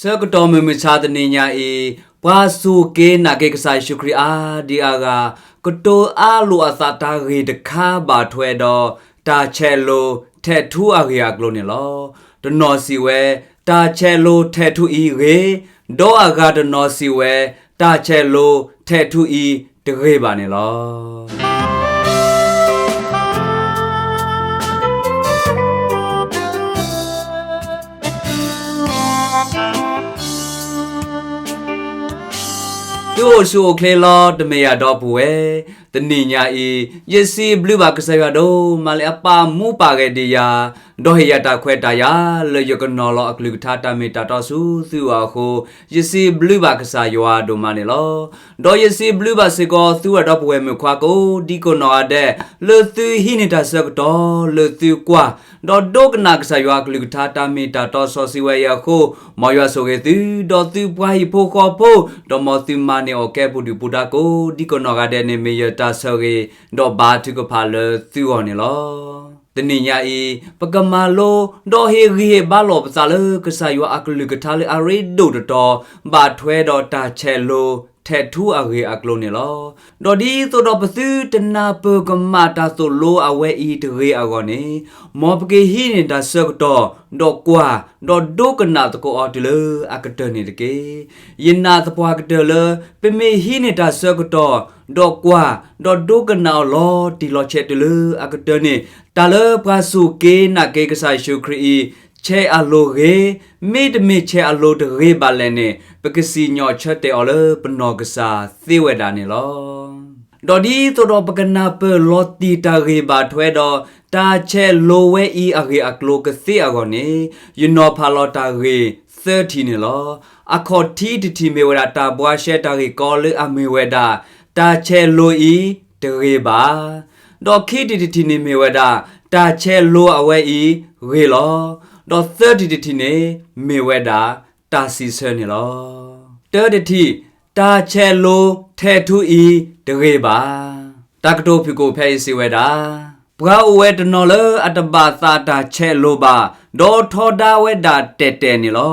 ဆၢကတီၢ်မုၢ်မဆါတနံၤညါအံၤ, ပှၤစူၢ်က့ၤနာ်က့ၤကစၢ်ယ့ၣ်ၡူးခရံာ်အါဒံအါဂၤ, ကတိၤအါလိာ်အသးတၢ်ဂ့ၢ်တခါဘၣ်ထွဲဒီး တၢ်ဆဲးလိၤထဲးထူအဂ့ၢ်အကျိၤန့ၣ်လီၤ. တနီၤစံးဝဲ, တၢ်ဆဲးလိၤထဲးထူအံၤဂ့ၤ, ဒီးအဂၤတနီၤစံးဝဲ, တၢ်ဆဲးလိၤထဲးထူအံၤတဂ့ၤဘၣ်န့ၣ်လီၤ. သုအိၣ်ဆူၣ်အိၣ်ချ့လီၤ တမ့ၢ်ယၤဒီပုၢ်ဝဲၢ်, တနံၤညါအံၤ, ယစံးဘျုးဘၣ်ကစၢ်ယွၤဒိၣ်မးလၢအပာ်မူပာ်ဂဲၤဒံးယၤ, ဒီးဟ့ၣ်ယၤတၢ်ခွဲးတၢ်ယာ်လၢယကနီၤလီၤအကလုၢ်ကထါတၢ်မ့ၢ်တၢ်တီဆူသုအအိၣ်အဃိ, ယစံးဘျုးဘၣ်ကစၢ်ယွၤဒိၣ်မးန့ၣ်လီၤ. ဒီးယစံးဘျုးဘၣ်စ့ၢ်ကီးသုဝဲဒီပုၢ်ဝဲၢ်မုၣ်ခွါကိးဒံကိးနီၢ်ဂၤဒဲး, လၢသုဟံးန့ၢ်တၢ်ဆၢကတီၢ်လၢသုကွၢ်, ဒီးဒိကနၣ်ကစၢ်ယွၤအကလုၢ်ကထါတၢ်မ့ၢ်တၢ်တီစီဆှံဝဲအံၤအဃိ, မ်ယွၤဆိၣ်ဂ့ၤသု, ဒီးသုပှၤဟံၣ်ဖိဃီဖိ, ဒီးမ်သုမၤန့ၢ်အီၣ်ကဲပူၤဒုၣ်ပူၤဒါကိးဒံကိးနီၢ်ဂၤဒဲးန့ၣ် မ့ၢ်ယတၢ်ဆၢဂ့ၤ, ဒီးဘါထုကဖၣ်လၢသုဂီၢ်န့ၣ်လီၤ. တနံၤညါအံၤ, ပကမၤလိ, ဒီးဟ့ၣ်ဂံၢ်ဟ့ၣ်ဘါလိာ်ပသးလၢကစၢ်ယွၤအကလုၢ်ကထါလၢအရ့ဒိၣ်တတီၤ, ဘၣ်ထွဲဒီးတၢ်ဆဲးလိၤထဲးထူအဂ့ၢ်အကျိၤန့ၣ်လီၤ. ဒီးဒ်သိးဒီးပသုတနၢ်ပၢၢ်ကမၣ်တၢ်သိၣ်လိအဝဲအံၤတဂ့ၤအဂီၢ်န့ၣ်, မ်ပကဟံးန့ၢ်တၢ်ဆၢကတီၢ်, ဒီးကွၢ်, ဒီးဒိကနၣ်သကိးအီၤတုၤလၢအကတၢၢ်န့ၣ်တက့ၢ်. ယနာ်သပှၢ်ကတၢၢ်လၢ ပမ့ၢ်ဟံးန့ၢ်တၢ်ဆၢကတီၢ်, ဒီးကွၢ်, ဒီးဒိကနၣ်အီၤလီၤတံၢ်လီၤဆဲးတုၤလၢအကတၢၢ်န့ၣ်, တၢ်လၢပှၤစူၢ်က့ၤနာ်က့ၤကစၢ်ယ့ၣ်ၡူးခရံာ်အံၤ, ဆဲးအလိၤဂ့ၤ, မ့တမ့ၢ်ဆဲးအလိၤတဂ့ၤဘၣ်လဲၣ်န့ၣ်, ပကစံၣ်ညီၣ်ဆၢတဲာ်အီၤလၢပနီၢ်ကစၢ်သ့ဝဲဒၣ်န့ၣ်လီၤ. ဒီးဒ်သိးဒီးပကနၢ်ပၢၢ်လီၤတံၢ်တၢ်ဂ့ၢ်ဘၣ်ထွဲဒီး တၢ်ဆဲးလိၤဝဲအံၤအဂ့ၢ်အကျိၤကသ့အဂီၢ်န့ၣ်, ယနီၤဖးလီၤတၢ်ဂ့ၢ်သၢထံၣ်န့ၣ်လီၤ. အခီၣ်ထံးတထံၣ်မ့ၢ်ဝဲဒၣ်တၢ်ဘှါရှဲတၢ်ဂ့ၢ်ကီလၢအမ့ၢ်ဝဲဒၣ်, တၢ်ဆဲးလိၤအံၤတဂ့ၤဘၣ်. ဒီးခံထံၣ်တထံၣ်န့ၣ်မ့ၢ်ဝဲဒၣ်, တၢ်ဆဲးလိၤအဝဲအံၤဂ့ၤလီၤ. ဒီးသၢထံၣ်တထံၣ်န့ၣ်မ့ၢ်ဝဲဒၣ်, တၢ်စံးဆၢန့ၣ်လီၤ. တၢတထံၣ်, တၢ်ဆဲးလိၤထဲးထူအံၤတဂ့ၤဘၣ်. တၢ်ကတိၤဖုၣ်ကိာ်ဖဲအံၤစံးဝဲဒၣ်, ပှၤအိၣ်ဝဲတနီၤလၢအတဘၣ်သးတၢ်ဆဲးလိၤဘၣ်, ဒီးထီဒါဝဲဒၣ်တဲာ်တဲာ်န့ၣ်လီၤ.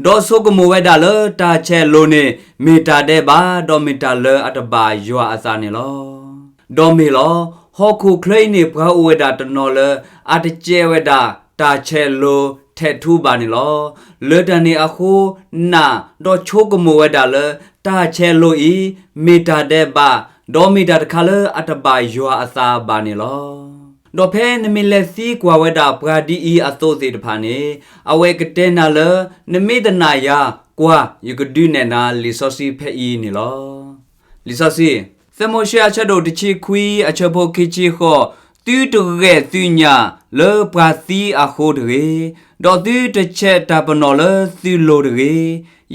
ဒီးဆိကမိၣ်ဝဲဒၣ်လၢတၢ်ဆဲးလိၤန့ၣ် မ့ၢ်တၢ်ဒဲးဘး, ဒီးမ့ၢ်တၢ်လၢအတဘၣ်ယွၤအသးန့ၣ်လီၤ. ဒီးမ့ၢ်လီၤ, ဟီၣ်ခိၣ်ချၢအံၤန့ၣ် ပှၤအိၣ်ဝဲဒၣ်တနီၤလၢ အတကဲးဝဲဒၣ်တၢ်ဆဲးလိၤထဲးထူဘၣ်န့ၣ်လီၤ. လၢတၢ်န့ၣ်အဃိ, နာ်ဒီးဆိကမိၣ်ဝဲဒၣ်လၢ တၢ်ဆဲးလိၤအံၤ မ့ၢ်တၢ်ဒဲးဘး, ဒီးမ့ၢ်တၢ်တခါလၢအတဘၣ်ယွၤအသးဘၣ်န့ၣ်လီၤ. ဒီးဖဲနမ့ၢ်လဲၤသံကွၢ်ဝဲဒၣ်ပှၤဒ်အံၤအသိးသ့ၣ်တဖၣ်န့ၣ်, အဝဲကတဲနၤလၢ နမ့ၢ်တနာ်ယၤ, ကွၢ်, ယကဒုးနဲၣ်နၤလံာ်စီဆှံဖဲအံၤန့ၣ်လီၤ. လံာ်စီဆှံ, သၢမိၤၡ့အဆၢဒိၣ်တဆံခွံအဆၢဖိခံဆံဃိး, သုတဂဲာ်သုညၣ်လၢပှၤသံအဃိတဂ့ၤ, ဒီးသုတဆဲးတၢ်ပနီၣ်လၢသုလိၤတဂ့ၤ,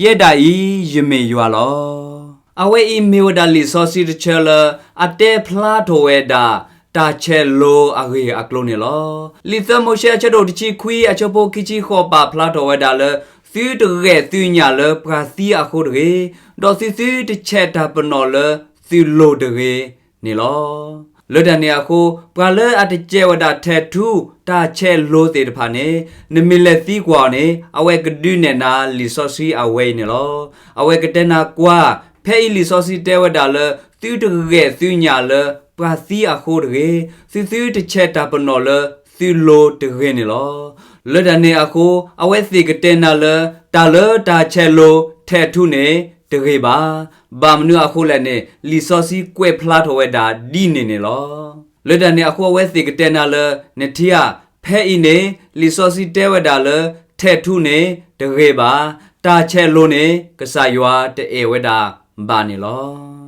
ယဲဒၣ်အံၤယမ့ၢ်ယွၤလီၤ. အဝဲအံၤမ့ၢ်ဝဲဒၣ်လံာ်စီဆှံတဆၢလၢ အတဲဖျါထီၣ်ဝဲဒၣ် တၢ်ဆဲးလိၤအဂ့ၢ်အကျိၤန့ၣ်လီၤ. လံာ်သၢမိၤၡ့အဆၢဒိၣ်တဆံခွံအဆၢဖိခံဆံဃိးပာ်ဖျါထီၣ်ဝဲဒၣ်လၢ သုတဂဲာ်သုညၣ်လၢပှၤသံအဃိတဂ့ၤ, ဒီးသုသုတဆဲးတၢ်ပနီၣ်လၢသုလိၤတဂ့ၤန့ၣ်လီၤ. လၢတၢ်န့ၣ်အဃိ, ပှၤလၢအတကဲးဝဲဒၣ်ထဲးထူတၢ်ဆဲးလိၤသ့ၣ်တဖၣ်န့ၣ်, နမ့ၢ်လဲၤသံကွၢ်အီၤန့ၣ်, အဝဲကဒုးနဲၣ်နၤလံာ်စီဆှံအဝဲအံၤန့ၣ်လီၤ. အဝဲကတဲနၤကွၢ်, ဖဲအံၤလံာ်စီဆှံတဲဝဲဒၣ်လၢ သုတဂဲာ်သုညၣ်လၢပှၤသံအဃိတဂ့ၤ, သုသုတဆဲးတၢ်ပနီၣ်လၢသုလိၤတဂ့ၤန့ၣ်လီၤ. လၢတၢ်န့ၣ်အဃိ, အဝဲသ့ၣ်ကတဲနၤလၢ တၢ်လၢတၢ်ဆဲးလိၤထဲးထူန့ၣ်တဂ့ၤဘၣ်. ဘၣ်မနုၤအဃိလဲၣ်န့ၣ်, လံာ်စီဆှံကွဲးဖျါထီၣ်ဝဲဒၣ်ဒ်န့ၣ်န့ၣ်လီၤ. လၢတၢ်န့ၣ်အဃိအဝဲသ့ၣ်ကတဲနၤလၢ နထံဧါ, ဖဲအံၤန့ၣ် လံာ်စီဆှံတဲဝဲဒၣ်လၢ ထဲးထူန့ၣ်တဂ့ၤဘၣ်, တၢ်ဆဲးလိၤန့ၣ် ကစၢ်ယွၤတအဲၣ်ဝဲဒၣ်ဘၣ်န့ၣ်လီၤ.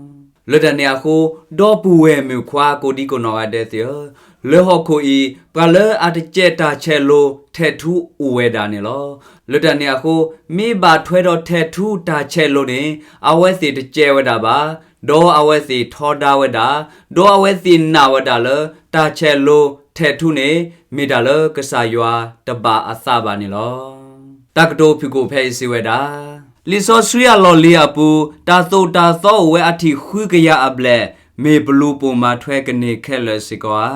လၢတၢ်န့ၣ်အဃိ, ဒီပုၢ်ဝဲၢ်မုၣ်ခွါကိးဒံကိးနီၢ်ဂၤဒဲးသ့ၣ်ဧၢ, လၢဟီၣ်ခိၣ်အံၤ ပှၤလၢအတကဲးတၢ်ဆဲးလိၤထဲးထူအိၣ်ဝဲဒၣ်န့ၣ်လီၤ. လၢတၢ်န့ၣ်အဃိ, မ့ၢ်ဘၣ်ထွဲဒီးထဲးထူတၢ်ဆဲးလိၤန့ၣ် အဝဲသ့ၣ်တကဲးဝဲဒၣ်ဘၣ်, ဒီးအဝဲသ့ၣ်ထီဒါဝဲဒၣ်, ဒီးအဝဲသ့ၣ်နာ်ဝဲဒၣ်လၢ တၢ်ဆဲးလိၤထဲးထူန့ၣ် မ့ၢ်တၢ်လၢကစၢ်ယွၤတဘၣ်အသးဘၣ်န့ၣ်လီၤ. တၢ်ကတိၤဖုၣ်ကိာ်ဖဲအံၤစံးဝဲဒၣ်, လံာ်စီဆှံအလီၢ်လံၤအပူၤ တၢ်သိၣ်တၢ်သီအိၣ်ဝဲအထံၣ်ဃုကယၤအဘျဲၣ်, မ့ၢ်ပလူၤပိာ်မၤထွဲကန့ၢ်ခဲလၢာ်စ့ၢ်ကီးဧါ.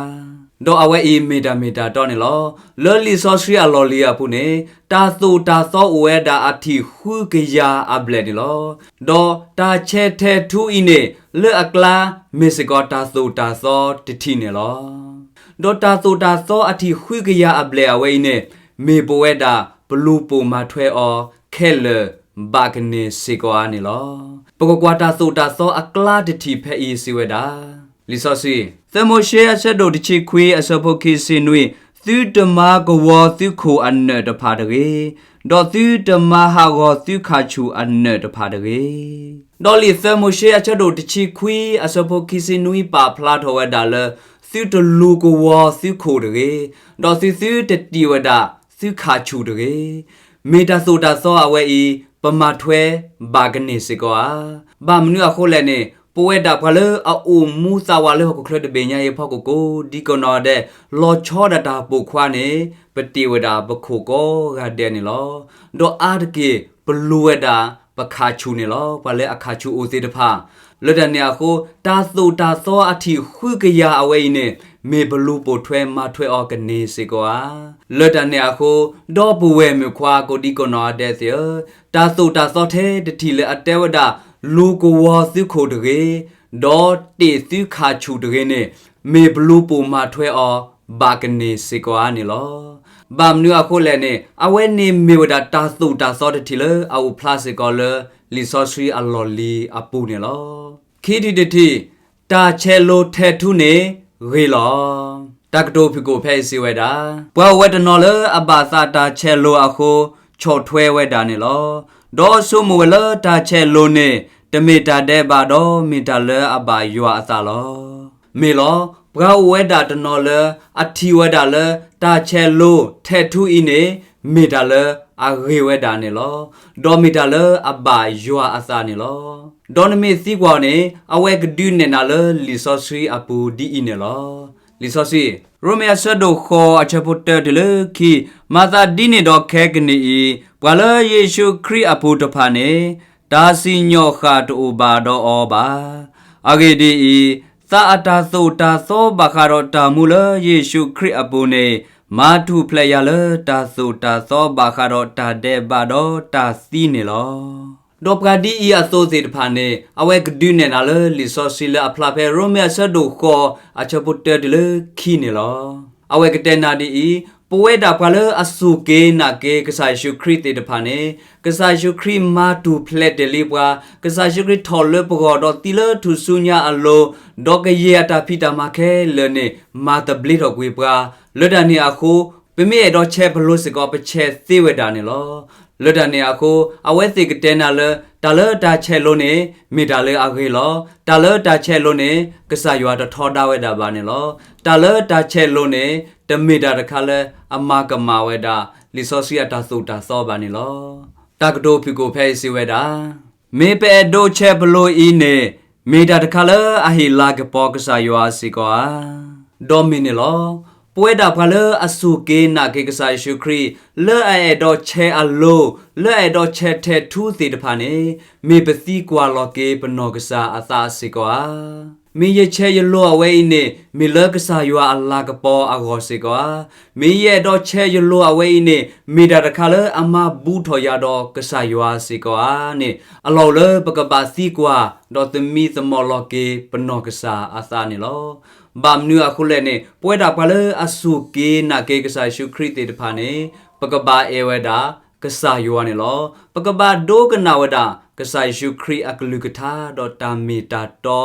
ဒီးအဝဲအံၤမ့ၢ်တၢ်မ့ၢ်တၢ်တီန့ၣ်လီၤ. လၢလံာ်စီဆှံအလီၢ်လံၤအပူၤန့ၣ် တၢ်သိၣ်တၢ်သီအိၣ်ဝဲဒၣ်အထံၣ်ဃုကယၤအဘျဲၣ်န့ၣ်လီၤ. ဒီးတၢ်ဆဲးထဲးထူအံၤန့ၣ် လၢအကျါ မ့ၢ်စ့ၢ်ကီးတၢ်သိၣ်တၢ်သီတထံၣ်န့ၣ်လီၤ. ဒီးတၢ်သိၣ်တၢ်သီအထံၣ်ဃုကယၤအဘျဲၣ်အဝဲအံၤန့ၣ် မ့ၢ်ပဝဲဒၣ်ပလူၤပိာ်မၤထွဲအီၤခဲလၢာ်ဘၣ်ကန့ၢ်စ့ၢ်ကီးဧါန့ၣ်လီၤ. ပကကွၢ်တၢ်သိၣ်တၢ်သီအကျါတထံၣ်ဖဲအံၤစံးဝဲဒၣ် လံာ်စီဆှံ သၢမိၤၡ့အဆၢဒိၣ်တဆံခွံအဆၢဖိခံဆံနွံ, သုတမၤကဝီၤသုခိၣ်အနၢၣ်တဖၣ်တဂ့ၤ, ဒီးသုတမၤဟးဂီၤသုခၣ်ဆူၣ်အနၢၣ်တဖၣ်တဂ့ၤ. ဒီးလံာ်သၢမိၤၡ့အဆၢဒိၣ်တဆံခွံအဆၢဖိခံဆံနွံပာ်ဖျါထီၣ်ဝဲဒၣ်လၢ သုတလူၤကဝီၤသုခိၣ်တဂ့ၤ, ဒီးသုသုတတံာ်ဝဲဒၣ်သုခၣ်ဆူၣ်တဂ့ၤ. မ့ၢ်တၢ်သိၣ်တၢ်သီအဝဲအံၤ ပမၤထွဲဘၣ်ကန့ၢ်စ့ၢ်ကီးဧါ. ဘၣ်မနုၤအဃိလဲၣ်န့ၣ် ပဝဲဒၣ်ပှၤလၢအအိၣ်မူသးဝးလၢဟီၣ်ခိၣ်ချၢတဘ့ၣ်ညါအံၤအဖီခိၣ်ကိး ဒ်ကနီၤဒဲး လီၤဆီဒၣ်တၢ်ပိာ်ခွါန့ၣ် ပတ့ၢ်ဝဲဒၣ်ပခိၣ်ကိးဂၤဒဲးန့ၣ်လီၤ. ဒီးအါတက့ၢ်ပလူၤဝဲဒၣ်ပခၣ်ဆူၣ်န့ၣ်လီၤ. ပှၤလၢအခၣ်ဆူၣ်အိၣ်သ့ၣ်တဖၣ် လၢတၢ်န့ၣ်အဃိ တၢ်သိၣ်တၢ်သီအထံၣ်ဃုကယၤအဝဲအံၤန့ၣ် မ့ၢ်ပလူၤပိာ်ထွဲမၤထွဲအီၤကန့ၢ်စ့ၢ်ကီးဧါ. လၢတၢ်န့ၣ်အဃိ ဒီပုၢ်ဝဲၢ်မုၣ်ခွါကိးဒံကနီၤဒဲးသ့ၣ်ဧၢ, တၢ်သိၣ်တၢ်သီထဲတထံၣ်လၢအတဲဝဲဒၣ် လူၤကဝီၤသုခိၣ်တဂ့ၤ, ဒီးတ့ၢ်သုခၣ်ဆူၣ်တဂ့ၤန့ၣ် မ့ၢ်ပလူၤပိာ်မၤထွဲအီၤဘၣ်ကန့ၢ်စ့ၢ်ကီးဧါန့ၣ်လီၤ. ဘၣ်မနုၤအဃိလဲၣ်န့ၣ် အဝဲန့ၣ်မ့ၢ်ဝဲဒၣ်တၢ်သိၣ်တၢ်သီတထံၣ်လၢအအိၣ်ဖျါစ့ၢ်ကီးလၢ လံာ်စီဆှံအလီၢ်လံၤအပူၤန့ၣ်လီၤ. ခံထံၣ်တထံၣ်, တၢ်ဆဲးလိၤထဲးထူန့ၣ်ဂ့ၤလီၤ. တၢ်ကတိၤဖုၣ်ကိာ်ဖဲအံၤစံးဝဲဒၣ်, ပှၤအိၣ်ဝဲတနီၤလၢအဘၣ်သးတၢ်ဆဲးလိၤအဃိ ဆီၣ်ထွဲဝဲဒၣ်န့ၣ်လီၤ. ဒီးဆိကမိၣ်ဝဲလၢတၢ်ဆဲးလိၤန့ၣ် တမ့ၢ်တၢ်ဒဲးဘးဒီးမ့ၢ်တၢ်လၢအဘၣ်ယွၤအသးလီၤ. မ့ၢ်လီၤ, ပှၤအိၣ်ဝဲဒၣ်တနီၤလၢအထံၣ်ဝဲဒၣ်လၢ တၢ်ဆဲးလိၤထဲးထူအံၤန့ၣ် မ့ၢ်တၢ်လၢအဂ့ၤဝဲဒၣ်န့ၣ်လီၤ. ဒီးမ့ၢ်တၢ်လၢအဘၣ်ယွၤအသးန့ၣ်လီၤ. ဒီးနမ့ၢ်သံကွၢ်အီၤန့ၣ် အဝဲကဒုးနဲၣ်နၤလၢလံာ်စီဆှံအပူၤဒ်အံၤန့ၣ်လီၤ. လံာ်စီဆှံ, ရိမ့ၤအဆၢဒိၣ်ဃိးအဆၢဖိတၢတုၤလၢခံ, မၤသးဒ်န့ၣ်ဒီးခဲကနံၣ်အံၤ, ပှၤလၢယ့ၣ်ၡူးခရံာ်အပူၤတဖၣ်န့ၣ် တၢ်စံၣ်ညီၣ်ဃၣ်တအိၣ်ဘၣ်ဒီးအီၤဘၣ်. အဂ့ၢ်ဒ်အံၤ, သးအတၢ်သိၣ်တၢ်သီဘၣ်ဃးဒီးတၢ်မူလၢယ့ၣ်ၡူးခရံာ်အပူၤန့ၣ် မၤထူၣ်ဖျဲးယၤလၢတၢ်သိၣ်တၢ်သီဘၣ်ဃးဒီးတၢ်ဒဲးဘးဒီးတၢ်သံန့ၣ်လီၤ. ဒီးပှၤဒ်အံၤအသိးသ့ၣ်တဖၣ်န့ၣ် အဝဲကဒုးနဲၣ်နၤလၢလံာ်စီဆှံလၢအဖျါဖဲရိမ့ၤအဆၢဒိၣ်ဃိးအဆၢဖိတၢတုၤလၢခံန့ၣ်လီၤ. အဝဲကတဲနၤဒ်အံၤ, ပဝဲဒၣ်ပှၤလၢအစူၢ်က့ၤနာ်က့ၤကစၢ်ယ့ၣ်ၡူးခရံာ်သ့ၣ်တဖၣ်န့ၣ် ကစၢ်ယ့ၣ်ၡူးခရံာ်မၤတူၢ်ဖျဲးတ့ၢ်လံပှၤ, ကစၢ်ယ့ၣ်ၡူးခရံာ်ထီၣ်လၢပဂီၢ်ဒီးသံလၢထူၣ်စုညါအလိၤ, ဒီးကယဲၢ်အတၢ်ဖံးတၢ်မၤခဲလၢာ်န့ၣ် မၤသဘျ့ထီၣ်ကွံာ်ပှၤ, လၢတၢ်န့ၣ်အဃိ ပမ့ၢ်အဲၣ်ဒိးဆဲးပလိၤစ့ၢ်ကီး ပဆဲးသ့ဝဲဒၣ်န့ၣ်လီၤ. လၢတၢ်န့ၣ်အဃိ အဝဲသ့ၣ်ကတဲနၤလၢ တၢ်လၢတၢ်ဆဲးလိၤန့ၣ် မ့ၢ်တၢ်လၢအဂ့ၤလီၤ. တၢ်လၢတၢ်ဆဲးလိၤန့ၣ် ကစၢ်ယွၤတထီဒါဝဲဒၣ်ဘၣ်န့ၣ်လီၤ. တၢ်လၢတၢ်ဆဲးလိၤန့ၣ် တမ့ၢ်တၢ်တခါလၢအမၤကမၣ်ဝဲဒၣ် လံာ်စီဆှံအတၢ်သိၣ်တၢ်သီဘၣ်န့ၣ်လီၤ. တၢ်ကတိၤဖုၣ်ကိာ်ဖဲအံၤစံးဝဲဒၣ်, မ့ၢ်ပအဲၣ်ဒိးဆဲးပလိၤအံၤန့ၣ် မ့ၢ်တၢ်တခါလၢအဟ့ၣ်လၤကပီၤကစၢ်ယွၤစ့ၢ်ကီးဧါ. ဒီးမ့ၢ်န့ၣ်လီၤ. ပဝဲဒၣ်ပှၤလၢအစူၢ်က့ၤနာ်က့ၤကစၢ်ယ့ၣ်ၡူးခရံာ် လၢအအဲၣ်ဒိးဆဲးအလိၤ လၢအအဲၣ်ဒိးဆဲးထဲးထူသ့ၣ်တဖၣ်န့ၣ် မ့ၢ်ပသံကွၢ်လီၤက့ၤပနီၢ်ကစၢ်အသးစ့ၢ်ကီးဧါ. မ့ၢ်ယဆဲးယလိၤအဝဲအံၤန့ၣ် မ့ၢ်လၢကစၢ်ယွၤအလၤကပီၤအဂီၢ်စ့ၢ်ကီးဧါ. မ့ၢ်ယအဲၣ်ဒိးဆဲးယလိၤအဝဲအံၤန့ၣ် မ့ၢ်တၢ်တခါလၢအမၤဘူးထီၣ်ယၤဒီးကစၢ်ယွၤစ့ၢ်ကီးဧါန့ၣ် အလီၢ်အိၣ်လၢပကဘၣ်သံကွၢ် ဒီးသမံသမိးလီၤက့ၤပနီၢ်ကစၢ်အသးန့ၣ်လီၤ. ဘၣ်မနုၤအဃိလဲၣ်န့ၣ် ပဝဲဒၣ်ပှၤလၢအစူၢ်က့ၤနာ်က့ၤကစၢ်ယ့ၣ်ၡူးခရံာ်သ့ၣ်တဖၣ်န့ၣ် ပကဘၣ်အဲၣ်ဝဲဒၣ် ကစၢ်ယွၤန့ၣ်လီၤ. ပကဘၣ်ဒိကနၣ်ဝဲဒၣ် ကစၢ်ယ့ၣ်ၡူးခရံာ်အကလုၢ်ကထါ ဒီးတၢ်မ့ၢ်တၢ်တီ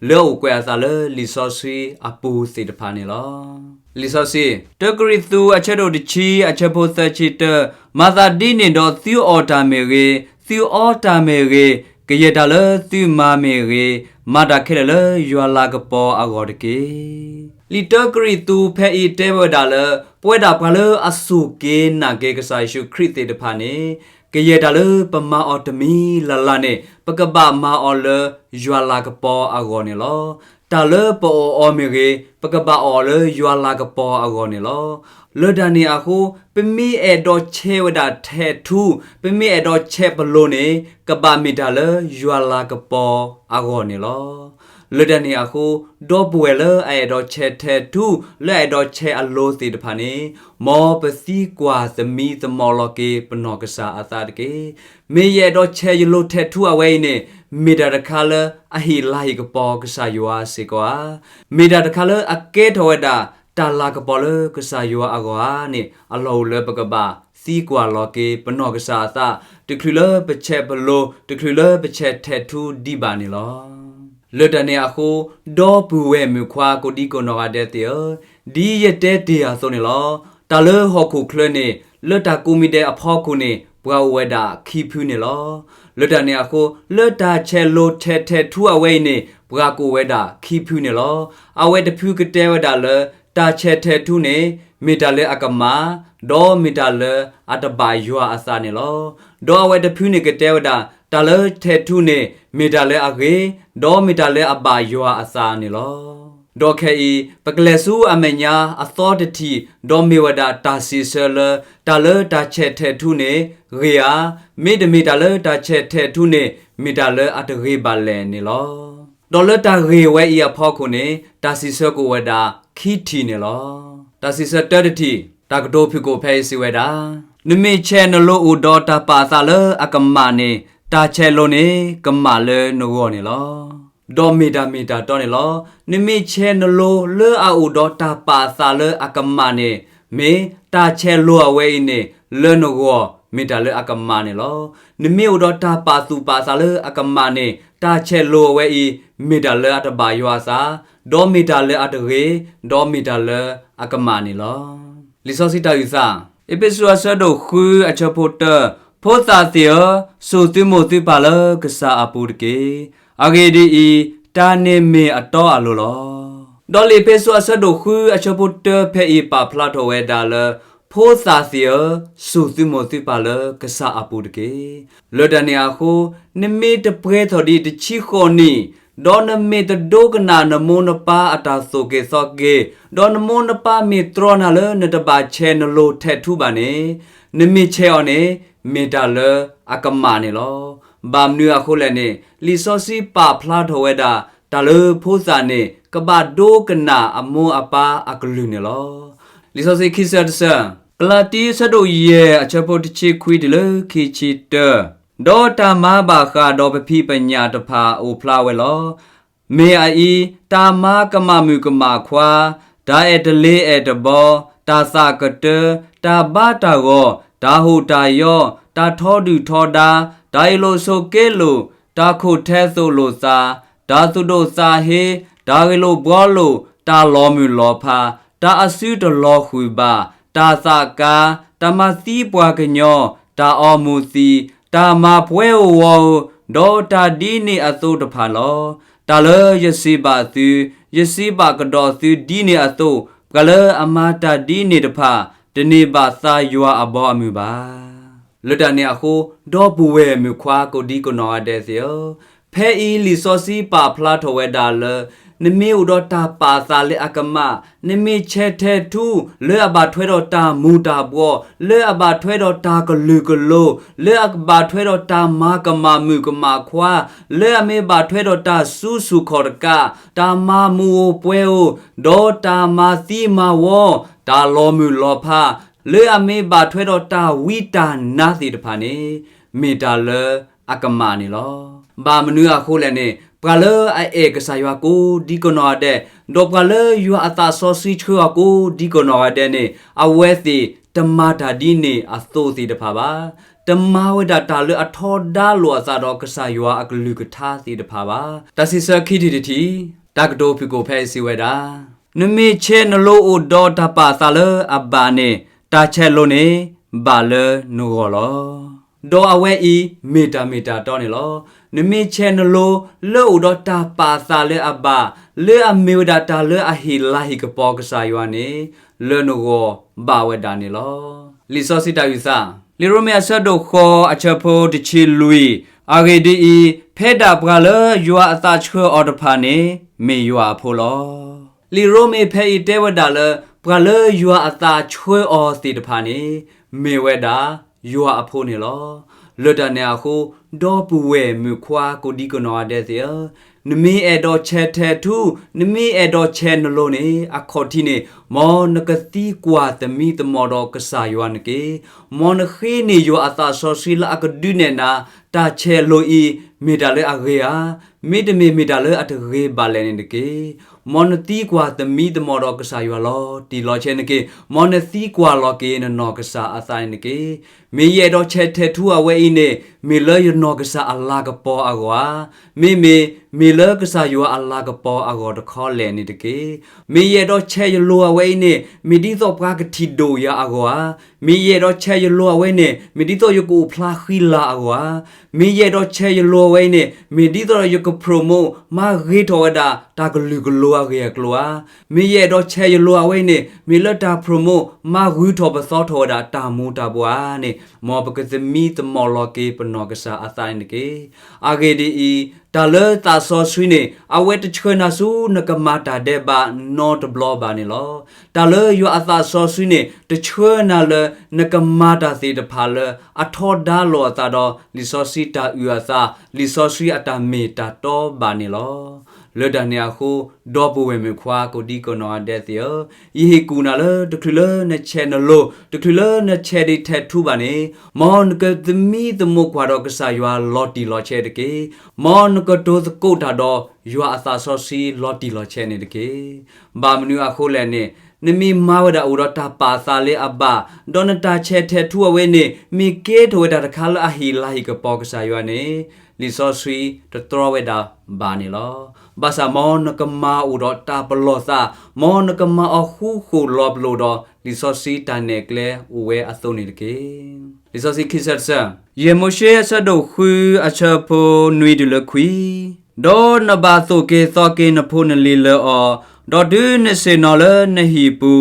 လၢအအိၣ်ကွဲးအသးလၢလံာ်စီဆှံအပူၤသ့ၣ်တဖၣ်န့ၣ်လီၤ. လံာ်စီဆှံ, တၢကရံၣ်သူးအဆၢဒိၣ်တဆံအဆၢဖိသၢဆံတၢ, မၤသးဒ်န့ၣ်ဒီးသုအီၣ်တၢ်မ့ၢ်ဂ့ၤ, သုအီတၢ်မ့ၢ်ဂ့ၤ, ကယဲၢ်တၢ်လၢသုမၤမ့ၢ်ဂ့ၤ, မၤတၢ်ခဲလၢာ်လၢယွၤလၤကပီၤအဂီၢ်တက့ၢ်. လံာ်တၢကရံၣ်သူးဖဲအံၤတဲဝဲဒၣ်လၢ ပဝဲဒၣ်ပှၤလၢအစူၢ်က့ၤနာ်က့ၤကစၢ်ယ့ၣ်ၡူးခရံာ်သ့ၣ်တဖၣ်န့ၣ် ကယဲၢ်တၢ်လၢပမၤအီၤတမံၤလၢ်လၢ်န့ၣ် ပကဘၣ်မၤအီၤလၢယွၤလၤကပီၤအဂီၢ်န့ၣ်လီၤ. တၢ်လၢပအီၣ်အီၤမ့ၢ်ဂ့ၤ, ပကဘၣ်အီၣ်အီၤလၢယွၤလၤကပီၤအဂီၢ်န့ၣ်လီၤ. လၢတၢ်န့ၣ်အဃိ ပမ့ၢ်အဲၣ်ဒိးဆဲးဝဲဒၣ်ထဲးထူ, ပမ့ၢ်အဲၣ်ဒိးဆဲးပလိၤန့ၣ် ကဘၣ်မ့ၢ်တၢ်လၢယွၤလၤကပီၤအဂီၢ်န့ၣ်လီၤ. လၢတၢ်န့ၣ်အဃိ, ဒီပုၢ်ဝဲၢ်လၢအအဲၣ်ဒိးဆဲးထဲးထူ, လၢအအဲၣ်ဒိးဆဲးအလိၤသ့ၣ်တဖၣ်န့ၣ်, မ်ပသံကွၢ်သမံသမိးလီၤက့ၤပနီၢ်ကစၢ်အသးတက့ၢ်. မ့ၢ်ယအဲၣ်ဒိးဆဲးယလိၤထဲးထူအဝဲအံၤန့ၣ်, မ့ၢ်တၢ်တခါလၢအဟ့ၣ်လၤဟ့ၣ်ကပီၤကစၢ်ယွၤစ့ၢ်ကီးဧါ. မ့ၢ်တၢ်တခါလၢအကဲထီၣ်ဝဲဒၣ်တၢ်လၤကပီၤလၢကစၢ်ယွၤအဂီၢ်ဧါန့ၣ်, အလီၢ်အိၣ်လၢပကဘၣ်သံကွၢ်လီၤက့ၤပနီၢ်ကစၢ်အသး, တချုးလၢပဆဲးပလိၤ, တချုးလၢပဆဲးထဲးထူဒံးဘၣ်န့ၣ်လီၤ. လၢတၢ်န့ၣ်အဃိ, ဒီပုၢ်ဝဲၢ်မုၣ်ခွါကိးဒံကနီၢ်ဂၤဒဲးသ့ၣ်ဧၢ, ဒ်ယတဲတ့ၢ်အသိးန့ၣ်လီၤ. တၢ်လၢဟီၣ်ခိၣ်ချၢန့ၣ်, လၢတၢ်ကိးမံၤဒဲးအဖီခိၣ်န့ၣ်, ပှၤအိၣ်ဝဲဒၣ်ခံဖုန့ၣ်လီၤ. လၢတၢ်န့ၣ်အဃိ, လၢတၢ်ဆဲးလိၤဆဲးထဲးထူအဝဲအံၤန့ၣ်, ပှၤကအိၣ်ဝဲဒၣ်ခံဖုန့ၣ်လီၤ. အဝဲတဖုကတဲဝဲဒၣ်လၢ, တၢ်ဆဲးထဲးထူန့ၣ်, မ့ၢ်တၢ်လၢအကမၣ်, ဒီးမ့ၢ်တၢ်လၢအတဘၣ်ယွၤအသးန့ၣ်လီၤ. ဒီးအဝဲတဖုန့ၣ်ကတဲဝဲဒၣ်, တၢ်လၢထဲးထူန့ၣ်, မ့ၢ်တၢ်လၢအဂ့ၤ, ဒီးမ့ၢ်တၢ်လၢအဘၣ်ယွၤအသးန့ၣ်လီၤ. ဒီးခဲအံၤ, ပကလဲၤဆူအမဲာ်ညါအသီတထံၣ်, ဒီးမ့ၢ်ဝဲဒၣ်တၢ်စံးဆၢလၢ, တၢ်လၢတၢ်ဆဲးထဲးထူန့ၣ်, ဂ့ၤဧါ, မ့တမ့ၢ်တၢ်လၢတၢ်ဆဲးထဲးထူန့ၣ်, မ့ၢ်တၢ်လၢအတဂ့ၤဘၣ်လဲၣ်န့ၣ်လီၤ. ဒီးလၢတၢ်ဂ့ၢ်ဝဲအံၤအဖီခိၣ်န့ၣ်, တၢ်စံးဆၢကအိၣ်ဝဲဒၣ်ခံထံၣ်န့ၣ်လီၤ. တၢ်စံးဆၢတၢတထံၣ်, တၢ်ကတိၤဖုၣ်ကိာ်ဖဲအံၤစံးဝဲဒၣ်, နမ့ၢ်ဆဲးနလိၤအိၣ်ဒီးတၢ်ပာ်အသးလၢအကမၣ်န့ၣ်, တၢ်ဆဲးလိၤန့ၣ်ကမၣ်လၢနဂီၢ်န့ၣ်လီၤ. ဒီးမ့ၢ်တၢ်မ့ၢ်တၢ်တီန့ၣ်လီၤ. နမ့ၢ်ဆဲးနလိၤလၢအအိၣ်ဒီးတၢ်ပာ်အသးလၢအကမၣ်န့ၣ်, မ့ၢ်တၢ်ဆဲးလိၤအဝဲအံၤန့ၣ်, လၢနဂီၢ်မ့ၢ်တၢ်လၢအကမၣ်န့ၣ်လီၤ. နမ့ၢ်အိၣ်ဒီးတၢ်ပာ်သူၣ်ပာ်သးလၢအကမၣ်န့ၣ်, တၢ်ဆဲးလိၤအဝဲအံၤ, မ့ၢ်တၢ်လၢအတဘၣ်ယွၤအသး, ဒီးမ့ၢ်တၢ်လၢအတဂ့ၤ, ဒီးမ့ၢ်တၢ်လၢအကမၣ်န့ၣ်လီၤ. လံာ်စီဆှံတၢ်အုၣ်သး, အ့းဖ့းစူးအဆၢဒိၣ်ဃုအဆၢဖိတၢ, ဖိသၣ်သ့ၣ်ဧၢ, စူၢ်သုမိၢ်သုပၢ်လၢကစၢ်အပူၤတက့ၢ်. အဂ့ၢ်ဒ်အံၤ, တၢ်န့ၣ်မ့ၢ်အတီအလိၤလီၤ. ဒီးလံာ်အ့းဖ့းစူးအဆၢဒိၣ်ဃုအဆၢဖိတၢဖဲအံၤပာ်ဖျါထီၣ်ဝဲဒၣ်လၢ, ဖိသၣ်သ့ၣ်ဧၢ, စူၢ်သုမိၢ်သုပၢ်လၢကစၢ်အပူၤတက့ၢ်. လၢတၢ်န့ၣ်အဃိ, နမ့ၢ်တပှဲၤထီၣ်ဒံးတဆံဃိးနံၣ်, ဒီးနမ့ၢ်တဒိကနၣ်နမိၢ်နပၢ်အတၢ်သိၣ်က့ၤသီက့ၤ, ဒီးနမိၢ်နပၢ်မ့ၢ်တြီနၤလၢနတဘၣ်ဆဲးနလိၤထဲးထူဘၣ်န့ၣ်, နမ့ၢ်ဆဲးအီၤန့ၣ်, မ့ၢ်တၢ်လၢအကမၣ်န့ၣ်လီၤ. ဘၣ်မနုၤအဃိလဲၣ်န့ၣ်, လံာ်စီဆှံပာ်ဖျါထီၣ်ဝဲဒၣ်, တၢ်လၢဖိသၣ်န့ၣ်, ကဘၣ်ဒိကနၣ်အမိၢ်အပၢ်အကလုၢ်န့ၣ်လီၤ. လံာ်စီဆှံခံဆၢတဆၢ, ကလၤတံအဆၢဒိၣ်ယဲၢ်အဆၢဖိတဆံခွံတုၤလၢခံဆံတၢ, ဒီးတၢ်မၤဘၣ်ဃးဒီးပဖံးပညၣ်တဖၣ်အိၣ်ဖျါဝဲလီၤ. မ့ၢ်အအံၤ, တၢ်မၤကမၣ်မုၣ်ကမၣ်ခွါ, တၢ်အဲၣ်တလ့အဲၣ်တဘီ, တၢ်သးကတၢ, တၢ်ဘါတၢ်ဂီၤ, တၢ်ဟူးတၢ်ယီ, တၢ်ထီဒုၣ်ထီဒါ, တၢ်အ့ၣ်လိာ်ဆိးက့လိာ်, တၢ်ခိၣ်ထဲသိးလိာ်သး, တၢ်သူၣ်ဒိၣ်သးဟ့, တၢ်ဂ့ၢ်လိာ်ဘှီလိာ်, တၢ်လီၤမုၢ်လီၤဖး, တၢ်အစုတလီၤဃုာ်ဘၣ်, တၢ်သးကါ, တၢ်မၤသံပှၤကညီ, တၢ်အီမူၤသံး, တၢ်မၤပှဲၤဧိၤဝီဧိၤ, ဒီးတၢ်ဒ်န့ၣ်အသိးတဖၣ်လီၤ. တၢ်လၢယစံးဘၣ်သု, ယစံးဘၣ်ကဒီးသုဒ်န့ၣ်အသိး, ပှၤလၢအမၤတၢ်ဒ်န့ၣ်တဖၣ်, တန့ၢ်ဘၣ်သါယွၤအဘီအမုၢ်ဘၣ်. လၢတၢ်န့ၣ်အဃိ, ဒီပုၢ်ဝဲၢ်မုၣ်ခွါကိးဒံကနီၢ်ဂၤဒဲးသ့ၣ်ဧၢ, ဖဲအံၤလံာ်စီဆှံပာ်ဖျါထီၣ်ဝဲဒၣ်လၢ, နမ့ၢ်အိၣ်ဒီးတၢ်ပာ်သးလၢအကမၣ်, နမ့ၢ်ဆဲးထဲးထူ, လၢအဘၣ်ထွဲဒီးတၢ်မူၤတၢ်ဘှီ, လၢအဘၣ်ထွဲဒီးတၢ်ကလုာ်ကလိၤ, လၢအဘၣ်ထွဲဒီးတၢ်မၤကမၣ်မုၣ်ကမၣ်ခွါ, လၢအမ့ၢ်ဘၣ်ထွဲဒီးတၢ်စုဆူၣ်ခီၣ်တကး, တၢ်မၤမူၤဧိၤပှဲၤဧိၤ, ဒီးတၢ်မၤသံမၤဝီ, တၢ်လီၤမုၢ်လီၤဖး, လၢအမ့ၢ်ဘၣ်ထွဲဒီးတၢ်ဝံတၢ်နါသ့ၣ်တဖၣ်န့ၣ်, မ့ၢ်တၢ်လၢအကမၣ်န့ၣ်လီၤ. ဘၣ်မနုၤအဃိလဲၣ်န့ၣ်, ပှၤလၢအအဲၣ်ကစၢ်ယွၤကိးဒံကနီၢ်ဂၤဒဲး, ဒီးပှၤလၢယွၤအသးစီဆှံဆှၢအီၤကိးဒံကနီၢ်ဂၤဒဲးန့ၣ်, အဝဲသ့ၣ်တမၤတၢ်ဒ်န့ၣ်အသိးသ့ၣ်တဖၣ်ဘၣ်. တမၤဝဲဒၣ်တၢ်လၢအထီဒါလိာ်အသးဒီးကစၢ်ယွၤအကလုၢ်ကထါသ့ၣ်တဖၣ်ဘၣ်. တၢ်စံးဆၢခံထံၣ်တထံၣ်, တၢ်ကတိၤဖုၣ်ကိာ်ဖဲအံၤစံးဝဲဒၣ်, နမ့ၢ်ဆဲးနလိၤအိၣ်ဒီးတၢ်ပာ်အသးလၢအဘၣ်န့ၣ်, တၢ်ဆဲးလိၤန့ၣ်ဘၣ်လၢနဂီၢ်လီၤ. ဒီးအဝဲအံၤမ့ၢ်တၢ်မ့ၢ်တၢ်တီန့ၣ်လီၤ. နမ့ၢ်ဆဲးနလိၤလၢအိၣ်ဒီးတၢ်ပာ်အသးလၢအဘၣ်, လၢအမ့ၢ်ဝဲဒၣ်တၢ်လၢအဟ့ၣ်လၤဟ့ၣ်ကပီၤကစၢ်ယွၤန့ၣ်, လၢနဂီၢ်ဘၣ်ဝဲဒၣ်န့ၣ်လီၤ. လံာ်စီဆှံတၢ်အုၣ်သး, လံာ်ရိမ့ၤအဆၢဒိၣ်ဃိးအဆၢဖိတဆံလွံၢ်, အဂ့ၢ်ဒ်အံၤ, ဖဲဒၣ်ပှၤလၢယွၤအသးဆှၢအီၤတဖၣ်န့ၣ်, မ့ၢ်ယွၤအဖိလီၤ. လံာ်ရိမ့ၤဖဲအံၤတဲဝဲဒၣ်လၢ, ပှၤလၢယွၤအသးဆှၢအီၤသ့ၣ်တဖၣ်န့ၣ်, မ့ၢ်ဝဲဒၣ်ယွၤအဖိန့ၣ်လီၤ. လၢတၢ်န့ၣ်အဃိ, ဒီပုၢ်ဝဲၢ်မုၣ်ခွါကိးဒံကနီၢ်ဂၤဒဲးသ့ၣ်ဧၢ, နမ့ၢ်အဲၣ်ဒိးဆဲးထဲးထူ, နမ့ၢ်အဲၣ်ဒိးဆဲးနလိၤန့ၣ် အခီၣ်ထံးန့ၣ် မ်နကသံကွၢ်သမံသမိးဒီးကစၢ်ယွၤန့ၣ်တက့ၢ်. မ်နဃ့န့ၢ်ယွၤအသးစီဆှံလၢအကဒုးနဲၣ်နၤ, တၢ်ဆဲးလိၤအံၤ မ့ၢ်တၢ်လၢအဂ့ၤဧါ, မ့တမ့ၢ်မ့ၢ်တၢ်လၢအတဂ့ၤဘၣ်လဲၣ်န့ၣ်တက့ၢ်. မ်နသံကွၢ်သမံသမိးဒီးကစၢ်ယွၤလီၤတံၢ်လီၤဆဲးန့ၣ်တက့ၢ်. မ်နသံကွၢ်လီၤက့ၤနနီၢ်ကစၢ်အသးန့ၣ်တက့ၢ်. မ့ၢ်ယအဲၣ်ဒိးဆဲးထဲးထူအဝဲအံၤန့ၣ် မ့ၢ်လၢယနီၢ်ကစၢ်အလၤကပီၤအဂီၢ်ဧါ, မ့မ့ၢ် မ့ၢ်လၢကစၢ်ယွၤအလၤကပီၤအဂီၢ်တခီလဲၣ်န့ၣ်တက့ၢ်. မ့ၢ်ယအဲၣ်ဒိးဆဲးယလိၤအဝဲအံၤန့ၣ် မ့ၢ်ဒ်သိးပှၤကထံၣ်ဒိၣ်ယၤအဂီၢ်ဧါ, မ့ၢ်ယအဲၣ်ဒိးဆဲးယလိၤအဝဲန့ၣ် မ့ၢ်ဒ်သိးယကအိၣ်ဖျါဃံလၤအဂီၢ်ဧါ, မ့ၢ်ယအဲၣ်ဒိးဆဲးယလိၤအဝဲအံၤန့ၣ် မ့ၢ်ဒ်သိးဒီးယက promote မၤဂ့ၤထီၣ်ဝဲဒၣ်တၢ်ကလုာ်ကလိၤအဂ့ၢ်အကျိၤဧါ, မ့ၢ်ယအဲၣ်ဒိးဆဲးယလိၤအဝဲအံၤန့ၣ် မ့ၢ်လၢတၢ် promote မၤဂုၤထီၣ်ပသီထီၣ်ဝဲဒၣ်တၢ်မူၤတၢ်ဘှီးဧါန့ၣ် မ်ပကသမံသမိးလီၤက့ၤပနီၢ်ကစၢ်အသးန့ၣ်တက့ၢ်. အဂ့ၢ်ဒ်အံၤ, တၢ်လၢသးစီဆှံန့ၣ် အဝဲတဆှၢနၤဆူနကမၤတၢ်ဒဲးဘးနီတဘျီဘၣ်န့ၣ်လီၤ. တၢ်လၢယွၤအသးစီဆှံန့ၣ် တဆှၢနၤလၢနကမၤတၢ်သ့ၣ်တဖၣ်လၢအထီဒါလိာ်အသးဒီးလံာ်စီဆှံတၢ်အုၣ်အသး, လံာ်စီဆှံအတၢ်မ့ၢ်တၢ်တီဘၣ်န့ၣ်လီၤ. လၢတၢ်န့ၣ်အဃိ, ဒီပုၢ်ဝဲၢ်မုၣ်ခွါကိးဒံကနီၢ်ဂၤဒဲးသ့ၣ်ဧၢ, ယဟ့ၣ်ကူၣ်နၤလၢတချုးလၢနဆဲးနလိၤ, တချုးလၢနဆဲးဒံးထဲးထူဘၣ်န့ၣ်, မ်နကသမံသမိးကွၢ်ဒီးကစၢ်ယွၤလီၤတံၢ်လီၤဆဲးတက့ၢ်. မ်နကတိၤသကိးတၢ်ဒီးယွၤအသးစီဆှံလီၤတံၢ်လီၤဆဲးန့ၣ်တက့ၢ်. ဘၣ်မနုၤအဃိလဲၣ်န့ၣ်, နမ့ၢ်မၤဝဲဒၣ်အိၣ်ဒီးတၢ်ပာ်သးလၢအဘၣ်, ဒီးနတၢ်ဆဲးထဲးထူအဝဲန့ၣ် မ့ၢ်ကဲထီၣ်ဝဲဒၣ်တခါလၢအဟ့ၣ်လၤဟ့ၣ်ကပီၤကစၢ်ယွၤန့ၣ်, လံာ်စီဆှံတတြီဝဲဒၣ်ဘၣ်န့ၣ်လီၤ. ဘၣ်ဆၣ်မ်နကမၤအိၣ်ဒီးတၢ်ပလီၢ်သး, မ်နကမၤအီၤဃူဃီလီၤပလိာ်ဒီး လံာ်စီဆှံတၢ်နဲၣ်ကျဲအိၣ်ဝဲအသိးန့ၣ်တက့ၢ်. လံာ်စီဆှံခံဆၢတဆၢ, ယဲၢ်မိၤၡ့အဆၢဒိၣ်ဃုအဆၢဖိနွံတုၤလၢခွံ, ဒီးနဘၣ်သိၣ်က့ၤသီက့ၤနဖိနလံၤလၢအီၤ, ဒီးတုၤနဆ့ၣ်နီၤလၢနဟံၣ်ပူ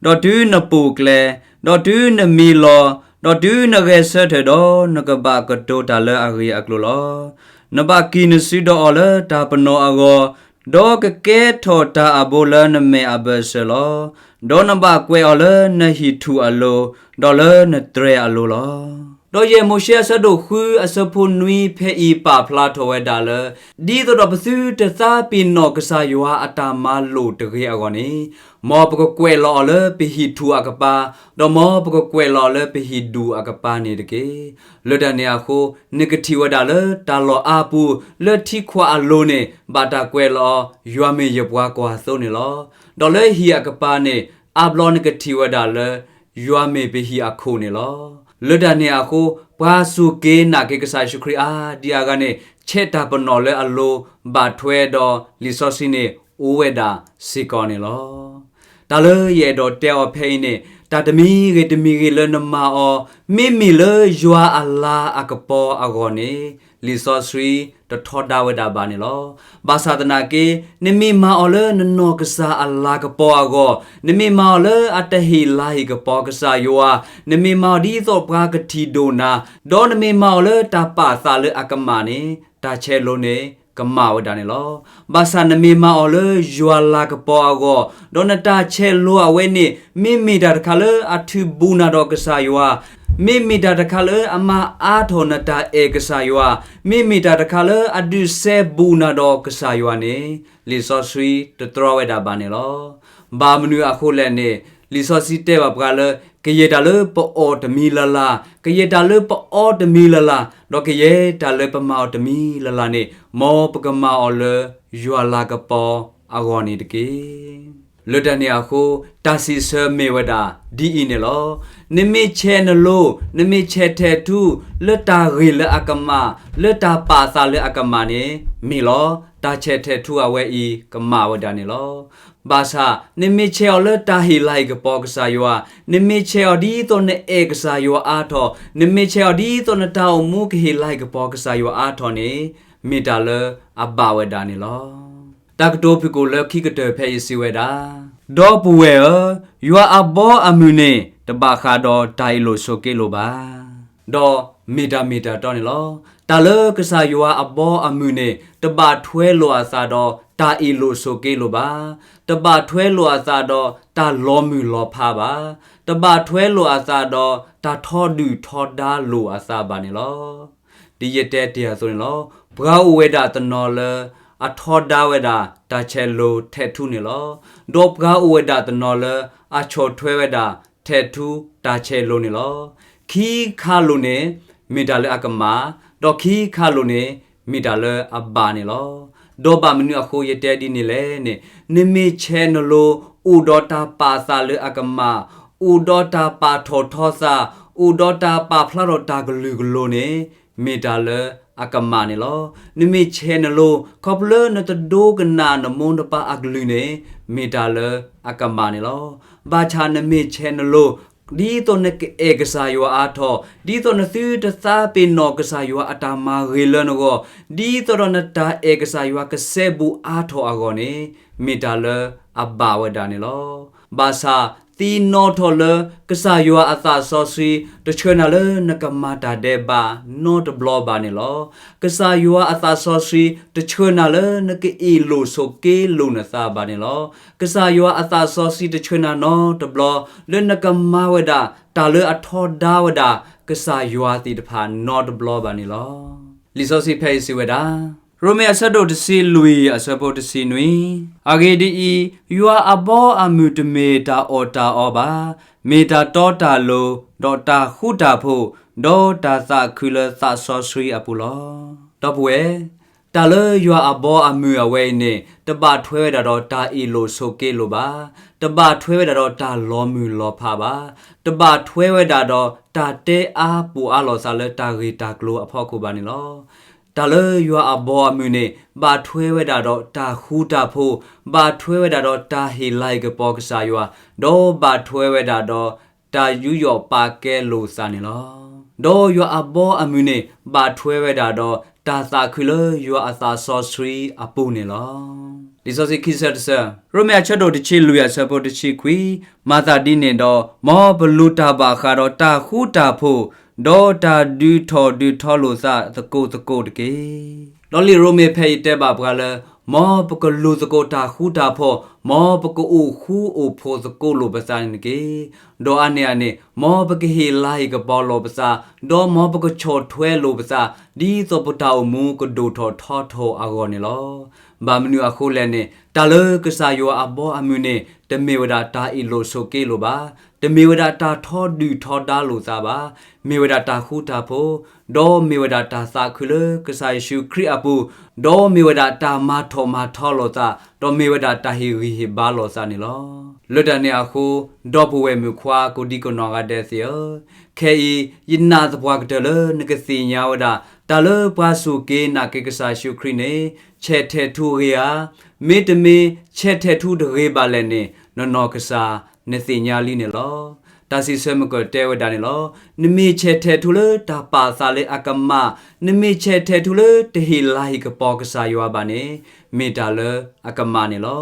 ၤ, ဒီးတုၤနပိာ်ကျဲ, ဒီးတုၤနမံလီၤ, ဒီးတုၤနဂဲၤဆၢထၢၣ်ဒီး နကဘၣ်ကတိၤတၢ်လၢအဂ့ၢ်အကျိၤလီၤ. နဘၣ်ကံၣ်နစုဒီးအီၤလၢတၢ်ပနီၣ်အဂီၢ်, ဒီးကကဲထီၣ်တၢ်အဘိလၢနမဲာ်အဘၢၣ်စၢၤလီၤ. ဒီးနဘၣ်ကွဲးအီၤလၢနဟံၣ်ထူၣ်အလိၤ, ဒီးလၢနတြဲၤအလိၤလီၤ. ဒီးယဲၢ်မိၤၡ့အဆၢဒိၣ်ဃုအဆၢဖိနွံဖဲအံၤပာ်ဖျါထီၣ်ဝဲဒၣ်လၢ, ဒ်သိးဒီးပသုတသးပ့ၤနီၣ်ကစၢ်ယွၤအတၢ်မၤလိာ်တဂ့ၤအဂီၢ်န့ၣ်, မ်ပကကွဲးလီၤအီၤလၢပဟံၣ်ထူၣ်အကပၤ, ဒီးမ်ပကကွဲးလီၤအီၤလၢပဟံၣ်ဒူၣ်အကပၤန့ၣ်တက့ၢ်. လၢတၢ်န့ၣ်အဃိ, နကထံၣ်ဝဲဒၣ်လၢတၢ်လီၢ်အါပူၤ လၢထံခွးအလိၤန့ၣ် ဘၣ်တၢ်ကွဲးလီၤအီၤ, ယွၤမ့ၢ်ယပှၤကွၢ်သိန့ၣ်လီၤ. ဒီးလၢဟံၣ်အကပၤန့ၣ် အါဘျီနကထံၣ်ဝဲဒၣ်လၢ ယွၤမ့ၢ်ပဟံၣ်အခိၣ်န့ၣ်လီၤ. လၢတၢ်န့ၣ်အဃိ, ပှၤစူၢ်က့ၤနာ်က့ၤကစၢ်ယ့ၣ်ၡူးခရံာ်အါဒံအါဂၤန့ၣ် ဆဲးတၢ်ပနီၣ်လၢအလိၤ ဘၣ်ထွဲဒီးလံာ်စီဆှံန့ၣ် အိၣ်ဝဲဒၣ်စ့ၢ်ကီးန့ၣ်လီၤ. တၢ်လၢယအဲၣ်ဒိးတဲအီၤဖဲအံၤန့ၣ်, တၢ်တမံၤဂ့ၤတမံၤဂ့ၤလၢနမၤအီၤ, မ့မ့ၢ်လၢယွၤအလၤအကပီၤအဂီၢ်န့ၣ်, လံာ်စီဆှံတထီဒါဝဲဒၣ်ဘၣ်န့ၣ်လီၤ. ဘၣ်ဆၣ်သနာ်က့, နမ့ၢ်မၤအီၤလၢနနီၢ်ကစၢ်အလၤကပီၤအဂီၢ်, နမ့ၢ်မၤအီၤလၢအတဟ့ၣ်လၤဟ့ၣ်ကပီၤကစၢ်ယွၤ, နမ့ၢ်မၤအီၤဒ်သိးပှၤကထံၣ်ဒိၣ်နၤ, ဒီးနမ့ၢ်မၤအီၤလၢတၢ်ပာ်သးလၢအကမၣ်န့ၣ်, တၢ်ဆဲးလိၤန့ၣ် ကမၣ်ဝဲဒၣ်န့ၣ်လီၤ. ဘၣ်ဆၣ်နမ့ၢ်မၤအီၤလၢယွၤလၤကပီၤအဂီၢ်, ဒီးနတၢ်ဆဲးလိၤအဝဲန့ၣ် မ့မ့ၢ်တၢ်တခါလၢအထုးဘူးနၤဒီးကစၢ်ယွၤ, မ့မ့ၢ်တၢ်တခါလၢအမၤအါထီၣ်နတၢ်အဲၣ်ကစၢ်ယွၤ, မ့မ့ၢ်တၢ်တခါလၢအဒုးစဲဘူးနၤဒီးကစၢ်ယွၤန့ၣ်, လံာ်စီဆှံတတြီဝဲဒၣ်ဘၣ်န့ၣ်လီၤ. ဘၣ်မနုၤအဃိလဲၣ်န့ၣ်, လံာ်စီဆှံတဲဘၣ်ပှၤလၢ ကယဲၢ်တၢ်လၢပအီၣ်တမံၤလၢ်လၢ်, ကယဲၢ်တၢ်လၢပအီတမံၤလၢ်လၢ်, ဒီးကယဲၢ်တၢ်လၢပမၤအီၤတမံၤလၢ်လၢ်န့ၣ်, မ်ပကမၤအီၤလၢယွၤလၤကပီၤအဂီၢ်န့ၣ်တက့ၢ်. လၢတၢ်န့ၣ်အဃိ, တၢ်စံးဆၢမ့ၢ်ဝဲဒၣ်ဒ်အံၤန့ၣ်လီၤ. နမ့ၢ်ဆဲးနလိၤ, နမ့ၢ်ဆဲးထဲးထူ, လၢတၢ်ဂ့ၤလၢအကမၣ်, လၢတၢ်ပာ်သးလၢအကမၣ်န့ၣ်, မ့ၢ်လီၤ. တၢ်ဆဲးထဲးထူအဝဲအံၤကမၣ်ဝဲဒၣ်န့ၣ်လီၤ. ဘၣ်ဆၣ်, နမ့ၢ်ဆဲးအီၤလၢတၢ်ဟ့ၣ်လၤဟ့ၣ်ကပီၤကစၢ်ယွၤ, နမ့ၢ်ဆဲးအီၤဒ်သိးနအဲၣ်ကစၢ်ယွၤအါထီၣ်, နမ့ၢ်ဆဲးအီၤဒ်သိးနတၢ်အိၣ်မူကဟ့ၣ်လၤဟ့ၣ်ကပီၤကစၢ်ယွၤအါထီၣ်န့ၣ်, မ့ၢ်တၢ်လၢအဘၣ်ဝဲဒၣ်န့ၣ်လီၤ. တၢ်ကတိၤဖုၣ်ကိာ်လၢခံကတၢၢ်ဖဲအံၤစံးဝဲဒၣ်, ဒီပုၢ်ဝဲၢ်ဧၢ, ယွၤအဘီအမုၢ်န့ၣ် တဘၣ်ဃးဒီးတၢ်အ့ၣ်လိာ်ဆိးက့လိာ်ဘၣ်. ဒီးမ့ၢ်တၢ်မ့ၢ်တၢ်တီန့ၣ်လီၤ. တၢ်လၢကစၢ်ယွၤအဘီအမုၢ်န့ၣ် တဘၣ်ထွဲလိာ်အသးဒီးတၢ်အ့ၣ်လိာ်ဆိးက့လိာ်ဘၣ်. တဘၣ်ထွဲလိာ်အသးဒီးတၢ်လီၤမုၢ်လီၤဖးဘၣ်. တဘၣ်ထွဲလိာ်အသးဒီးတၢ်ထီဒုၣ်ထီဒါလိာ်အသးဘၣ်န့ၣ်လီၤ. ဒ်ယတဲတ့ၢ်အသိးန့ၣ်လီၤ. ပှၤအိၣ်ဝဲဒၣ်တနီၤလၢ အထီဒါဝဲဒၣ်တၢ်ဆဲးလိာ်ထဲးထူန့ၣ်လီၤ. ဒီးပှၤအိၣ်ဝဲဒၣ်တနီၤလၢ အဆီၣ်ထွဲဝဲဒၣ်ထဲးထူတၢ်ဆဲးလိာ်န့ၣ်လီၤ. ခံခါလိာ်န့ၣ် မ့ၢ်တၢ်လၢအကမၣ်, ဒီးခံခါလိာ်န့ၣ် မ့ၢ်တၢ်လၢအဘၣ်န့ၣ်လီၤ. ဒီးဘၣ်မနုၤအဃိယတဲဒ်န့ၣ်လဲၣ်န့ၣ်, နမ့ၢ်ဆဲးနလိၤ အိၣ်ဒီးတၢ်ပာ်သးလၢအကမၣ်, အိၣ်ဒီးတၢ်ပာ်ထီၣ်ထီသး, အိၣ်ဒီးတၢ်ပာ်ဖျါထီၣ်တၢ်ကလုာ်ကလိၤန့ၣ် မ့ၢ်တၢ်လၢအကမၣ်န့ၣ်လီၤ. နမ့ၢ်ဆဲးနလိၤ ခီဖျိလၢနတဒိကနၣ်နမိၢ်နပၢ်အကလုၢ်န့ၣ် မ့ၢ်တၢ်လၢအကမၣ်န့ၣ်လီၤ. ဘၣ်ဆၣ်နမ့ၢ်ဆဲးနလိၤ ဒ်သိးနကအဲၣ်ကစၢ်ယွၤအါထီၣ်, ဒ်သိးနသုတသးပ့ၤနီၣ်ကစၢ်ယွၤအတၢ်မၤဂ့ၤလၢနဂီၢ်, ဒ်သိးဒီးနတၢ်အဲၣ်ကစၢ်ယွၤကစဲဘူးအါထီၣ်အဂီၢ်န့ၣ် မ့ၢ်တၢ်လၢအဘၣ်ဝဲဒၣ်န့ၣ်လီၤ. ဘၣ်ဆၣ် သ့ၣ်နီၣ်ထီၣ်လၢ ကစၢ်ယွၤအသးစီဆှံ တဆှၢနၤလၢနကမၤတၢ်ဒဲးဘးနီတဘျီဘၣ်န့ၣ်လီၤ. ကစၢ်ယွၤအသးစီဆှံ တဆှၢနၤလၢနကအ့ၣ်လိာ်ဆိးက့လိာ်နသးဘၣ်န့ၣ်လီၤ. ကစၢ်ယွၤအသးစီဆှံတဆှၢနၤနီတဘျီ လၢနကမၤဝဲဒၣ် တၢ်လၢအထီဒါဝဲဒၣ် ကစၢ်ယွၤသ့ၣ်တဖၣ်နီတဘျီဘၣ်န့ၣ်လီၤ. လံာ်စီဆှံဖဲအံၤစံးဝဲဒၣ်, ရိမ့ၤအဆၢဒိၣ်တဆံလွံၢ်အဆၢဖိတဆံနွံ, အဂ့ၢ်ဒ်အံၤ, ယွၤအဘီအမုၢ်တမ့ၢ်တၢ်အီၣ်တၢ်အီဘၣ်, မ့ၢ်တၢ်တီတၢ်လိၤ, ဒီးတၢ်ဃူတၢ်ဖိး, ဒီးတၢ်သးခုလၢသးစီဆှံအပူၤလီၤ. ဒီပုၢ်ဝဲၢ်, တၢ်လၢယွၤအဘီအမုၢ်အဝဲအံၤန့ၣ် တဘၣ်ထွဲဝဲဒၣ်ဒီးတၢ်အ့ၣ်လိာ်ဆိးက့လိာ်ဘၣ်, တဘၣ်ထွဲဝဲဒၣ်ဒီးတၢ်လီၤမုၢ်လီၤဖးဘၣ်, တဘၣ်ထွဲဝဲဒၣ်ဒီးတၢ်တဲအါပူၤအါလီၤသးလၢတၢ်ဂ့ၢ်တၢ်ကျိၤအဖီခိၣ်ဘၣ်န့ၣ်လီၤ. တၢ်လၢယွၤအဘီအမုၢ်န့ၣ် ဘၣ်ထွဲဝဲဒၣ်ဒီးတၢ်ဃူတၢ်ဖိး, ဘၣ်ထွဲဝဲဒၣ်ဒီးတၢ်ဟ့ၣ်လၤဟ့ၣ်ကပီၤကစၢ်ယွၤ, ဒီးဘၣ်ထွဲဝဲဒၣ်ဒီးတၢ်ယူးယီၣ်ပာ်ကဲလိာ်သးန့ၣ်လီၤ. ဒီးယွၤအဘီအမုၢ်န့ၣ် ဘၣ်ထွဲဝဲဒၣ်ဒီးတၢ်သးခုလၢယွၤအသးစီဆှံအပူၤန့ၣ်လီၤ. လံာ်စီဆှံခံဆၢတဆၢ, ရိမ့ၤအဆၢဒိၣ်တဆံလွံၢ်အဆၢဖိတဆံခွံ, မၤသးဒ်န့ၣ်ဒီး မ်ပလူၤတၢ်ဘၣ်ဃးဒီးတၢ်ဃူတၢ်ဖိး, ဒီးတၢ်ဒုးထီၣ်ဒုးထီလိာ်သးသကိးသကိးတက့ၢ်. ဒီးလံာ်ရိမ့ၤဖဲအံၤတဲဘၣ်ပှၤလၢ မ်ပကလူၤသကိးတၢ်ဃူတၢ်ဖိး, မ်ပကအိၣ်ဃူအိၣ်ဖိးသကိးလိာ်ပသးန့ၣ်တက့ၢ်. ဒီးအါန့ၢ်အန့ၣ် မ်ပကဟ့ၣ်လၤဟ့ၣ်ကပီၤလိာ်ပသး, ဒီးမ်ပကဆီၣ်ထွဲလိာ်ပသး, ဒ်သိးပတၢ်အိၣ်မူကဒိၣ်ထီၣ်ထီထီၣ်အဂီၢ်န့ၣ်လီၤ. ဘၣ်မနုၤအဃိလဲၣ်န့ၣ် တၢ်လၢကစၢ်ယွၤအဘီအမုၢ်န့ၣ် တမ့ၢ်ဝဲဒၣ်တၢ်အ့ၣ်လိာ်ဆိးက့လိာ်ဘၣ်, တမ့ၢ်ဝဲဒၣ်တၢ်ထီဒုၣ်ထီဒါလိာ်သးဘၣ်, မ့ၢ်ဝဲဒၣ်တၢ်ဃူတၢ်ဖိး, ဒီးမ့ၢ်ဝဲဒၣ်တၢ်သးခုလၢကစၢ်ယ့ၣ်ၡူးခရံာ်အပူၤ, ဒီးမ့ၢ်ဝဲဒၣ်တၢ်မၤထီၣ်မၤထီလိာ်သး, ဒီးမ့ၢ်ဝဲဒၣ်တၢ်ဟ့ၣ်ဂံၢ်ဟ့ၣ်ဘါလိာ်သးန့ၣ်လီၤ. လၢတၢ်န့ၣ်အဃိ, ဒီပုၢ်ဝဲၢ်မုၣ်ခွါကိးဒံကနီၢ်ဂၤဒဲးသ့ၣ်ဧၢ, ခဲအံၤ ယနာ်သပှၢ်ကတၢၢ်လၢနကသ့ၣ်ညါဝဲဒၣ် တၢ်လၢပှၤစူၢ်က့ၤနာ်က့ၤကစၢ်ယ့ၣ်ၡူးခရံာ်န့ၣ် ဆဲးထဲးထူဂ့ၤဧါ, မ့တမ့ၢ် ဆဲးထဲးထူတဂ့ၤဘၣ်လဲၣ်န့ၣ် နနီၢ်ကစၢ်နသ့ၣ်ညါလံန့ၣ်လီၤ. တၢ်စံးဆၢမုၢ်ကၢၢ်တဲဝဲဒၣ်န့ၣ်လီၤ. နမ့ၢ်ဆဲးထဲးထူလၢတၢ်ပာ်သးလၢအကမၣ်, နမ့ၢ်ဆဲးထဲးထူလၢတဟ့ၣ်လၤဟ့ၣ်ကပီၤကစၢ်ယွၤဘၣ်န့ၣ် မ့ၢ်တၢ်လၢအကမၣ်န့ၣ်လီၤ.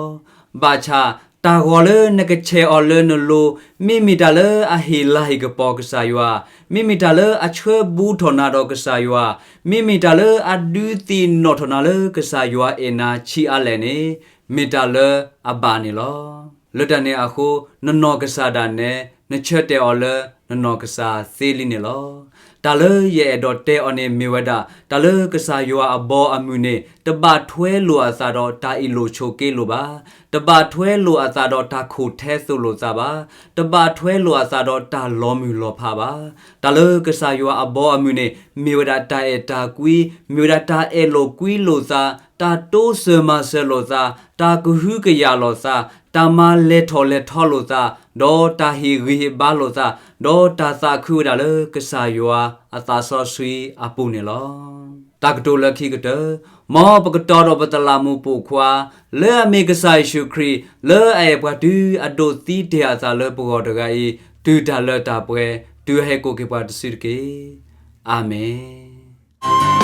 ဘၣ်ဆၣ် တၢ်ဂီၤလၢနကဆဲးအီၤလၢနလိၤ မ့မ့ၢ်တၢ်လၢအဟ့ၣ်လၤဟ့ၣ်ကပီၤကစၢ်ယွၤ, မ့မ့ၢ်တၢ်လၢအဆၢဘူးထီၣ်နၤဒီးကစၢ်ယွၤ, မ့မ့ၢ်တၢ်လၢအဒုးသ့ၣ်နီၣ်ထီၣ်နၤလၢကစၢ်ယွၤအဲၣ်နၤဆံးအါလဲၣ်န့ၣ် မ့ၢ်တၢ်လၢအဘၣ်န့ၣ်လီၤ. လၢတၢ်န့ၣ်အဃိ နနီၢ်ကစၢ်ဒၣ်နဲ နဆၢတဲာ်အီၤလၢနနီၢ်ကစၢ်သ့လံန့ၣ်လီၤ. တၢ်လၢယအဲၣ်ဒိးတဲအီၤန့ၣ်မ့ၢ်ဝဲဒၣ် တၢ်လၢကစၢ်ယွၤအဘီအမုၢ်န့ၣ် တဘၣ်ထွဲလိာ်အသးဒီးတၢ်အ့ၣ်လိာ်ဆိးက့လိာ်ဘၣ်, တဘၣ်ထွဲလိာ်အသးဒီးတၢ်ခိၣ်ထဲသိးလိာ်သးဘၣ်, တဘၣ်ထွဲလိာ်အသးဒီးတၢ်လီၤမုၢ်လီၤဖးဘၣ်. တၢ်လၢကစၢ်ယွၤအဘီအမုၢ်န့ၣ် မ့ၢ်ဝဲဒၣ်တၢ်အဲၣ်တၢ်ကွံ, မ့ၢ်ဝဲဒၣ်တၢ်အဲၣ်လိာ်ကွံလိာ်သး, တၢ်တိစၢၤမၤစၢၤလိာ်သး, တၢ်ကဟုကယာ်လိာ်သး, တၢ်မၤလဲၤထီၣ်လဲၤထီလိာ်သး, ဒီးတၢ်ဟ့ၣ်ဂံၢ်ဟ့ၣ်ဘါလိာ်သး, ဒီးတၢ်သးခုဝဲဒၣ်လၢကစၢ်ယွၤအသးစီဆှံအပူၤန့ၣ်လီၤ. တၢ်ကတိၤလၢခံကတၢၢ်, မ်ပကတီၤဒီးပတလးမူးပိာ်ခွါ လၢအမ့ၢ်ကစၢ်ယ့ၣ်ၡူးခရံာ် လၢအအဲၣ်ပှၤတုၤအဒိးသံတ့ၢ်အသးလၢပဂီၢ်တဂၤအံၤ တုၤတၢ်လၢတၢ်ပှဲၤ တုၤအဟဲကိးက့ၤပှၤတစုတက့ၢ်. အၤမ့ၣ်.